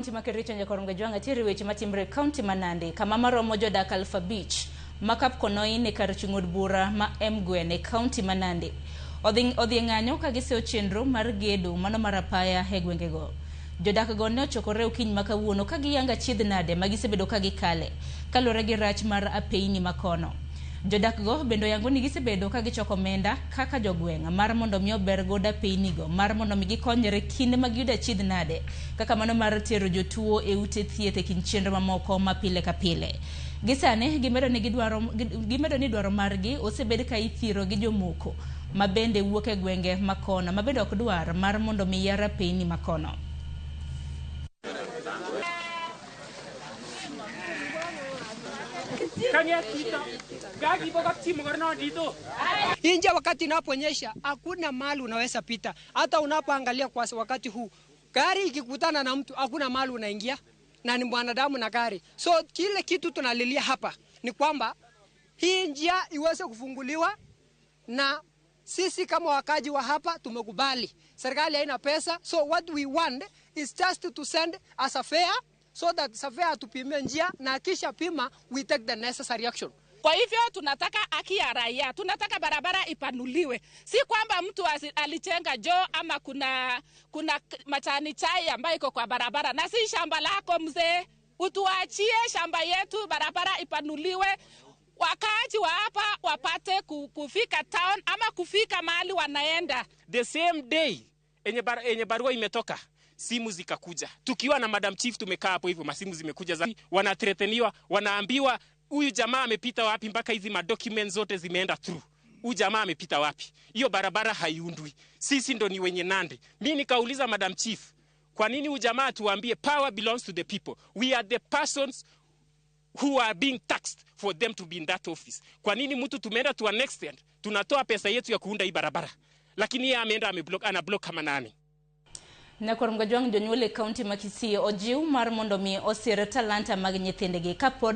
Kaunti ma Kericho Nyakorom Gajwang' atiere weche matimre e kaunti ma Nandi kama maromo jodak 5,000 ma Kapkonoin e kar chung' od bura ma Emgwen e kaunti ma Nandi odhi e ng'anyo ka giseyo chenro mar gedo mano mar apaya e gwengego. Jodak go ne ochokore okinyi ma kawuono ka giyango achiedh nade ma gisebedo ka gikale kaluwore gi rach mar apeyni ma kono. Jodak go bende oyango ni gisebedo ka gichoko omenda kaka jogweng' mar mondo mi ober godo apeyni go mar mondo mi gikonyre kinde ma giyudo achiedh nade kaka mano mar tero jotuo e ute thieth e kind chenro mamoko ma pile ka pile. Gisani gimedo ni gidwaro gimedo ni dwaro margi osebed ka ithiro gi jomoko ma bende wuok e gwenge ma kono ma bende ok dwar mar mondo mi yar apeyni ma kono. Inje wakati inaponyesha hakuna mahali unaweza pita. Hata unapoangalia kwa wakati huu gari ikikutana na mtu hakuna mahali unaingia, na ni mwanadamu na gari. So kile kitu tunalilia hapa ni kwamba hii njia iweze kufunguliwa, na sisi kama wakaji wa hapa tumekubali. Serikali haina pesa, so what we want is just to send a surveyor so that surveyor atupimie njia na akisha pima we take the necessary action. Kwa hivyo tunataka haki ya raia, tunataka barabara ipanuliwe, si kwamba mtu alijenga joo ama kuna majani chai ambayo iko kwa barabara na si shamba lako mzee. Utuachie shamba yetu, barabara ipanuliwe, wakaaji wa hapa wapate kufika town ama kufika mahali wanaenda. The same day enye barua imetoka, simu zikakuja. Tukiwa na Madam Chief tumekaa hapo hivyo, masimu zimekuja za wanathreateniwa, wanaambiwa huyu jamaa amepita wapi mpaka hizi madocuments zote zimeenda through. Huyu jamaa amepita wapi? Hiyo barabara haiundwi. Sisi ndo ni wenye Nandi. Mimi nikauliza Madam Chief, kwa nini huyu jamaa tuambie power belongs to the people. We are the persons who are being taxed for them to be in that office. Kwa nini mtu tumeenda to an extent tunatoa pesa yetu ya kuunda hii barabara, lakini yeye ameenda ameblock, ana block kama nani? Nyakwar Mgajwang' jonyuol e kaunti ma Kisii ojiw mar mondo mi osir talanta mag nyithindgi kapod